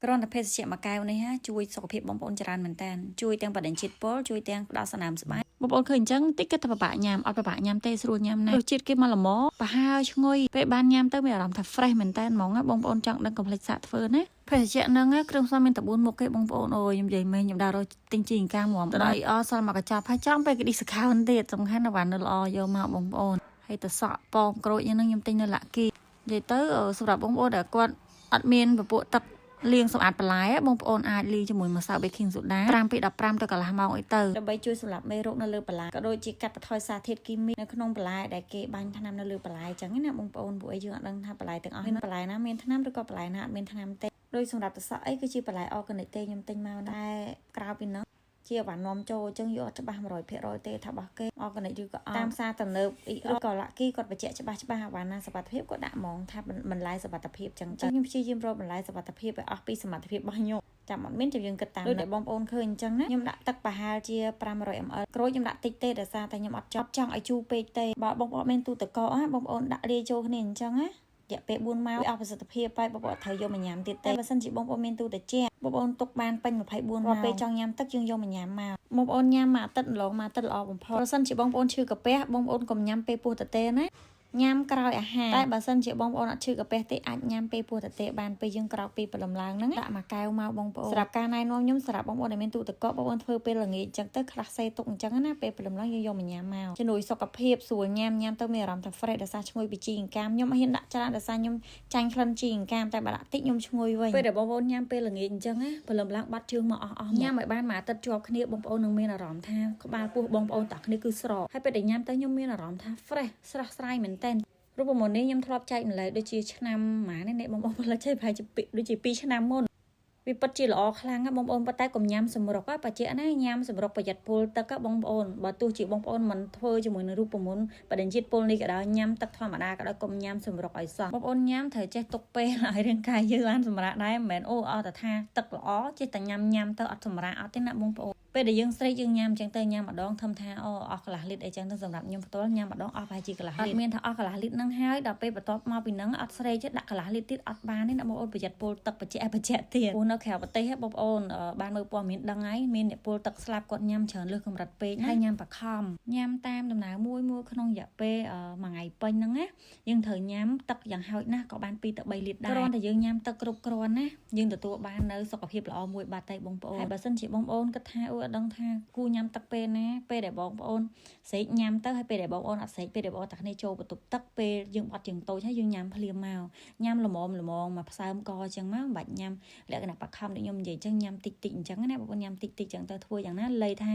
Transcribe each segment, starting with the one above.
គ្រាន់តែភេសជ្ជៈមួយកែវនេះហាជួយសុខភាពបងប្អូនច្រើនមែនតើជួយទាំងបដិញ្ជាតិពុលជួយទាំងផ្ដល់សំណើមស្បែកបងប្អូនឃើញអញ្ចឹងតិចគិតថាពិបាកញ៉ាំអត់ពិបាកញ៉ាំទេស្រួលញ៉ាំណាស់រសជាតិគេមកល្មមប្រហើឈ្ងុយពេលបានញ៉ាំទៅមានអារម្មណ៍ថា fresh មែនតើហ្មងណាបងប្អូនចង់ដឹងកុំភ្លេចសាកធ្វើណាភេសជ្ជៈហ្នឹងគ្រឿងផ្សំមានតែ4មុខទេបងប្អូនអូយខ្ញុំនិយាយមែនខ្ញុំដើររកទិញជីអង្ការមកទៅដល់អសល់មកកញ្ចប់ហើយចំពេលគេ discount ទៀតសំខាន់ណាស់វ៉ាន់នៅល្អយកមកបងប្អូនហើយទៅសក់ប៉ោមក្រូចហ្នឹងខ្ញុំទិញនៅឡាក់គីនិយាយទៅសម្រាប់បងប្អូនដែលគាត់អត់មានពពួកទឹកលាងសម្អាតបន្លែបងប្អូនអាចលាយជាមួយម្សៅ baking soda 5ពី15ទៅកន្លះម៉ោងអីទៅដើម្បីជួយសម្លាប់មេរោគនៅលើបន្លែក៏ដូចជាកាត់បន្ថយសារធាតុគីមីនៅក្នុងបន្លែដែលគេបាញ់ថ្នាំនៅលើបន្លែអញ្ចឹងណាបងប្អូនពួកអីយើងអត់ដឹងថាបន្លែទាំងអស់មានបន្លែណាមានថ្នាំឬក៏បន្លែណាអត់មានថ្នាំទេដោយសម្រាប់តសក់អីគឺជាបន្លែ organic ទេខ្ញុំទិញមកតែក្រៅពីនោះជាវ៉ាន់នាំចូលអញ្ចឹងយកអត់ច្បាស់100%ទេថារបស់គេ organic ឬក៏អត់តាមផ្សារទំនើបឬក៏ឡាក់គីគាត់បញ្ជាក់ច្បាស់ច្បាស់វ៉ាន់ណាសុវត្ថិភាពគាត់ដាក់ហ្មងថាបន្លែសុវត្ថិភាពអញ្ចឹងខ្ញុំព្យាយាមរកបន្លែសុវត្ថិភាពឲ្យអស់ពីសមត្ថភាពរបស់ខ្ញុំចាំអត់មានចាំយើងគិតតាមដូចដែលបងប្អូនឃើញអញ្ចឹងណាខ្ញុំដាក់ទឹកប្រហែលជា500 ml ក្រូចខ្ញុំដាក់តិចទេដោយសារតែខ្ញុំអត់ចង់ចង់ឲ្យជូរពេកទេបើបងប្អូនមានទូទឹកកកណាបងប្អូនដាក់លាយចូលគ្នាអញ្ចឹងណារយៈពេល4ម៉ោងអស់ប្រសិទ្ធភាពហើយបងប្អូនត្រូវយកមកញ៉ាំទៀតទេបើសិនជាបងប្អូនមានទូត្រជាក់បងប្អូនទុកបានពេញ24ម៉ោងពេលចង់ញ៉ាំទឹកយើងយកមកញ៉ាំមកបងប្អូនញ៉ាំមួយអាទិត្យម្ដងមួយអាទិត្យល្អបំផុតបើសិនជាបងប្អូនឈឺកាពះបងប្អូនកុំញ៉ាំពេលពោះទទេណាញ៉ាំក្រោយអាហារតែបើសិនជាបងប្អូនអត់ឈឺកាពះទេអាចញ៉ាំពេលពោះទទេបានពេលយើងក្រោកពីព្រលឹមឡើងហ្នឹងដាក់មួយកែវមកបងប្អូនសម្រាប់ការណែនាំខ្ញុំសម្រាប់បងប្អូនដែលមានទូទឹកកកបងប្អូនធ្វើពេលល្ងាចអញ្ចឹងទៅខ្លះសេទុកអញ្ចឹងណាពេលព្រលឹមឡើងយើងយកមកញ៉ាំមកជំនួយសុខភាពស្រួលញ៉ាំញ៉ាំទៅមានអារម្មណ៍ថា fresh ដោយសារឈ្ងុយពីជីអង្កាមខ្ញុំអត់ហ៊ានដាក់ច្រើនដោយសារខ្ញុំចាញ់ក្លិនជីអង្កាមតែបើដាក់តិចខ្ញុំឈ្ងុយវិញពេលដែលបងប្អូនញ៉ាំពេលល្ងាចអញ្ចឹងណាព្រលឹមឡើងបាត់ជើងមកអស់អស់ញ៉ាំឲ្យបានមួយអាទិត្យជាប់គ្នាបងប្អូននឹងមានអារម្មណ៍ថាក្បាលពោះបងប្អូនតាគ្នាគឺស្រកហើយពេលដែលញ៉ាំទៅខ្ញុំមានអារម្មណ៍ថា fresh ស្រស់ស្រាយមែនតើរូបមន្តនេះខ្ញុំធ្លាប់ចែកម្លែកដូចជាឆ្នាំម៉ានេះអ្នកបងប្អូនផលិតចេះប្រហែលជាដូចជា2ឆ្នាំមុនវាពិតជាល្អខ្លាំងណាបងប្អូនប៉ុន្តែកុំញ៉ាំសម្រុកបច្ចៈណាញ៉ាំសម្រុកប្រយ័ត្នពុលទឹកបងប្អូនបើទោះជាបងប្អូនមិនធ្វើជាមួយនឹងរូបមន្តបដិញ្ជាតិពុលនេះក៏ដោយញ៉ាំទឹកធម្មតាក៏ដោយកុំញ៉ាំសម្រុកឲ្យសោះបងប្អូនញ៉ាំត្រូវចេះទុកពេលឲ្យរាងកាយយើងបានសម្រាកដែរមិនមែនអូអត់តែថាទឹកល្អចេះតែញ៉ាំញ៉ាំទៅអត់សម្រាកអត់ទេណាបងប្អូនពេលដែលយើងស្រេកយើងញ៉ាំអញ្ចឹងទៅញ៉ាំម្ដងធំថាអូអស់កន្លះលីត្រអីចឹងទៅសម្រាប់ខ្ញុំផ្ទាល់ញ៉ាំម្ដងអស់ប្រហែលជាកន្លះលីត្រអត់មានថាអស់កន្លះលីត្រហ្នឹងហើយដល់ពេលបន្ទាប់មកពីហ្នឹងអត់ស្រេកទេដាក់កន្លះលីត្រទៀតអត់បានទេណាបងប្អូនប្រយ័ត្នពុលទឹកបច្ចេកបច្ចេកទៀតព្រោះនៅក្រៅប្រទេសបងប្អូនបានមើលព័ត៌មានដឹងហើយមានអ្នកពុលទឹកស្លាប់គាត់ញ៉ាំច្រើនលើសកម្រិតពេកហើយញ៉ាំបខំញ៉ាំតាមដំណើរមួយមួយក្នុងរយៈពេលមួយថ្ងៃពេញហ្នឹងណាយើងត្រូវញ៉ាំទឹកយ៉ាងហោចណាស់ក៏បាន2ទៅ3លីត្រដែរគ្រាន់តែយើងញ៉ាំទឹកគ្រប់គ្រាន់ណាយើងទទួលបាននៅសុខភាពល្អមួយបាត់តែបងប្អូនហើយបើសិនជាបងប្អូនគិតថាអូអត់ដឹងថាគួរញ៉ាំទឹកពេលណាពេលដែលបងប្អូនស្រេកញ៉ាំទៅហើយពេលដែលបងប្អូនអត់ស្រេកពេលដែលបងប្អូនតាគ្នាចូលបន្ទប់ទឹកពេលយើងបត់ជើងតូចហើយយើងញ៉ាំភ្លាមមកញ៉ាំល្មមល្មមមកផ្សើមកអញ្ចឹងមកមិនបាច់ញ៉ាំលក្ខណៈបខំដូចខ្ញុំនិយាយអញ្ចឹងញ៉ាំតិចតិចអញ្ចឹងណាបងប្អូនញ៉ាំតិចតិចអញ្ចឹងទៅធ្វើយ៉ាងណាលៃថា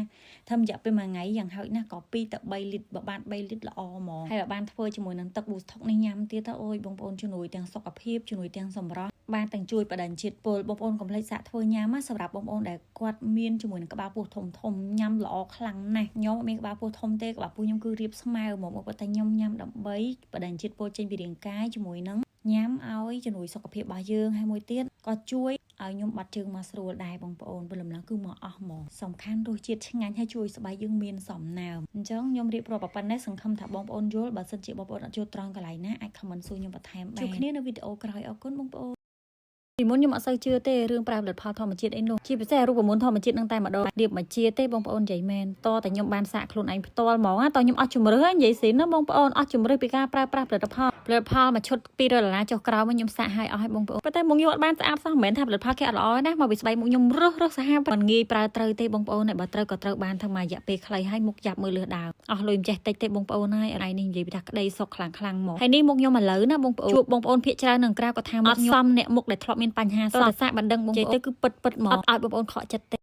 ធ្វើរយៈពេលមួយថ្ងៃយ៉ាងហោចណាស់ក៏2ទៅ3លីត្របើបាន3លីត្រល្អហ្មងហើយបើបានធ្វើជាមួយនឹងទឹកប៊ូស្ថុកនេះញ៉ាំទៀតទៅអូយបងប្អូនជំនួយទាំងសុខភាពជំនួយទាំងសម្រស់បានទាំងជួយបដិញ្ជាតិពុលបងប្អូនកុំភ្លេចសាកធ្វើញ៉ាំណាសម្រាប់បងប្អូនដែលគាត់មានជាមួយនឹងក្បាលពោះធំធំញ៉ាំល្អខ្លាំងណាស់ខ្ញុំអត់មានក្បាលពោះធំទេក្បាលពោះខ្ញុំគឺរាបស្មើហ្មងប៉ុន្តែខ្ញុំញ៉ាំដើម្បីបដិញ្ជាតិពុលចេញពីរាងកាយជាមួយនឹងញ៉ាំឲ្យជំនួយសុខភាពរបស់យើងហើយមួយទៀតក៏ជួយឲ្យខ្ញុំបាត់ជើងមកស្រួលដែរបងប្អូនព្រលឹមឡើងគឺមកអស់ហ្មងសំខាន់រសជាតិឆ្ងាញ់ហើយជួយស្បែកយើងមានសំណើមអញ្ចឹងខ្ញុំរៀបរាប់ប៉ុណ្ណេះសង្ឃឹមថាបងប្អូនយល់បើសិនជាបងប្អូនអត់យល់ត្រង់កន្លែងណាអាច comment សួរខ្ញុំបន្ថែមបានជួបគ្នានៅវីដេអូក្រោយអរគុណបងប្អូនពីមុនខ្ញុំអត់សូវជឿទេរឿងប្រើផលិតផលធម្មជាតិអីនោះជាពិសេសរូបមន្តធម្មជាតិនឹងតែម្ដងរៀបមកជាទេបងប្អូននិយាយមែនតតែខ្ញុំបានសាកខ្លួនឯងផ្ទាល់ហ្មងតខ្ញុំអស់ជំរឿនិយាយស៊ីណាបងប្អូនអស់ជំរឿពីការប្រើប្រាស់ផលិតផលផលិតផលមួយឈុត200ដុល្លារចុះក្រោមខ្ញុំសាកឲ្យអស់ឲ្យបងប្អូនប៉ុន្តែមុខខ្ញុំអត់បានស្អាតសោះមិនមែនថាផលិតផលគេអត់ល្អណាមកពីស្បែកមុខខ្ញុំរឹសរឹសសាហាវមិនងាយប្រើត្រូវទេបងប្អូនបើត្រូវក៏ត្រូវបានធ្វើមួយរយៈពេលខ្លីហើយមុខយ៉ាប់មើលលឺដើមអស់លុយមិនចេះតិចទេបងប្អូនហើយឯនេះនិយាយពីថាក្តីសុខខ្លាំងខ្លាំងមកហើយនេះមុខខ្ញុំឥឡូវណាបងប្អូនជួបបងប្អូនភាគច្រើននឹងក្រៅក៏ថាមុខខ្ញុំសមអ្នកមុខដែលធ្លាប់មានបញ្ហាសោះសាកបណ្ដឹងបងប្អូនទៅគឺពិតពិតមកអត់ឲ្យបងប្អូនខកចិត្តទេ។